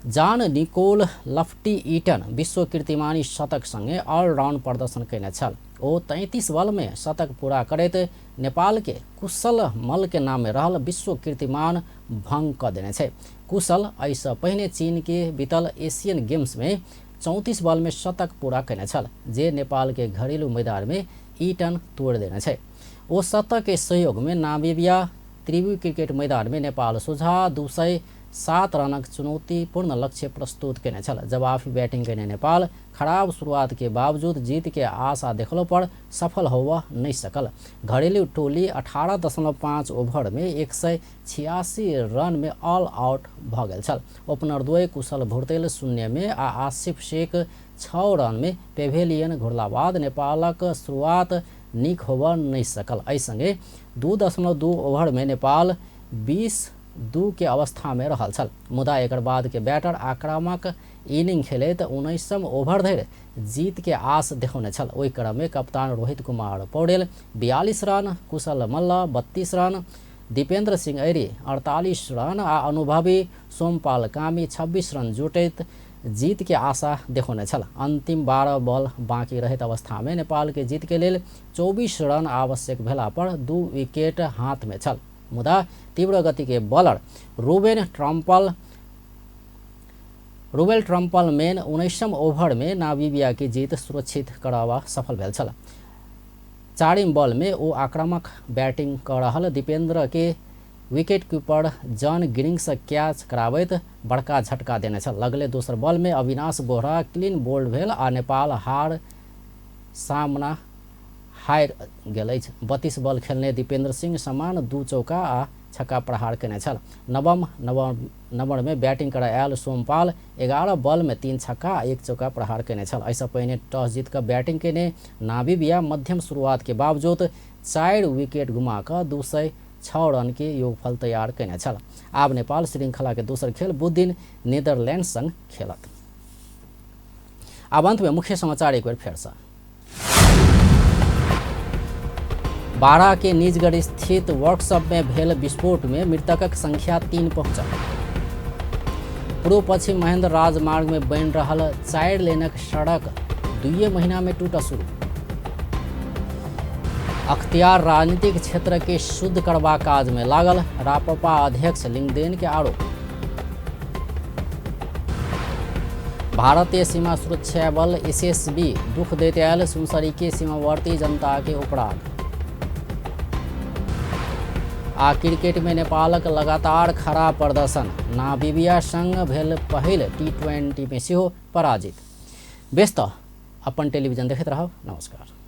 जान निकोल लफ्टी ईटन विश्व कीर्तिमानी शतक संगे ऑलराउंड प्रदर्शन कयने छल। ओ 33 बॉल में शतक पूरा करैत नेपाल के कुशल मल के नाम में रहल विश्व कीर्तिमान भंग क देने छै। कुशल एहिसँ पहिने चीन के बीतल एशियन गेम्स में 34 बॉल में शतक पूरा कयने छल, जे नेपाल के घरेलू मैदान में ईटन तोड़ देने छै। ओ शतक के सहयोग में नामीबिया त्रिवी क्रिकेट मैदान में नेपाल सोझा 207 रनक चुनौतीपूर्ण लक्ष्य प्रस्तुत कयने छल। जवाफी बैटिंग कयने नेपाल खराब शुरुआत के बावजूद जीत के आशा देखलो पर सफल होवा नहीं सकल। घरेलू टोली 18.5 ओवर में 186 रन में ऑल आउट भ गेल छल। ओपनर द्वय कुशल भुर्तेल 0 में आ आसिफ शेख 6 रन में पेवेलियन घुरला बाद नेपालक शुरुआत नीक होबऽ नहीं सकल। एहि संगे 2.2 ओवर में नेपाल 20-2 के अवस्था में रहल छल, मुदा एकर बाद के बैटर आक्रामक इनिंग खेलैत 19म ओवर धरि जीत के आस देखौने छल। ओहि क्रम में कप्तान रोहित कुमार पौडेल 42 रन, कुशल मल्ल 32 रन, दीपेंद्र सिंह ऐरी 48 रन आ अनुभवी सोमपाल कामी 26 रन जुटैत जीत के आशा देखौने छल। अंतिम 12 बॉल बाँकी रहैत अवस्था में नेपाल के जीत के लेल 24 रन आवश्यक भेला पर 2 विकेट हाथ में छल, मुदा तीव्र गति के बॉलर रूबेल ट्रम्पल मेन 19म ओवर में नामीबिया के जीत सुरक्षित करावा सफल भेल छल। 4 बॉल में ओ आक्रामक बैटिंग कर रहल दीपेंद्र के विकेट कीपर जॉन गिरिंग्स कैच कराबैत बड़का झटका देने छल। लगले दोसर बॉल में अविनाश बोहरा क्लीन बोल्ड भेल आ नेपाल हार सामना हारि गेल अछि। 32 बॉल खेलने दीपेंद्र सिंह समान 2 चौका आ छक्का प्रहार कयने छल। नवम नंबर में बैटिंग करय आयल सोमपाल 11 बॉल में 3 छक्का आ 1 चौका प्रहार कयने छल। एहिसँ पहिने टॉस जीत कऽ बैटिंग कयने नामीबिया मध्यम शुरुआत के बावजूद 4 विकेट गुमा कऽ 206 रन के योगफल तैयार कयने छल। आब नेपाल श्रृंखला के दोसर खेल बुधदिन नीदरलैंड संग खेलत। आब अंत में मुख्य समाचार एक बेर फेरसँ। बारा के निजगढ़ स्थित वर्कशॉप में भेल विस्फोट में मृतकक संख्या 3 पहुंचल। पूर्व पश्चिम महेंद्र राजमार्ग में बनि रहल 4 लेनक सड़क 2 महीना में टूटऽ शुरू। अख्तियार राजनीतिक क्षेत्र के शुद्ध करबा काज में लागल रापपा अध्यक्ष लिंगदेन के आरोप। भारतीय सीमा सुरक्षा बल SSB दुख दैत आयल सुनसरी के सीमावर्ती जनता के उपराग। आ क्रिकेट में नेपालक लगातार खराब प्रदर्शन, नामीबिया संग भेल पहिल T20 में सेहो पराजित। बेस त अपन टेलीविजन देखैत रहब। नमस्कार।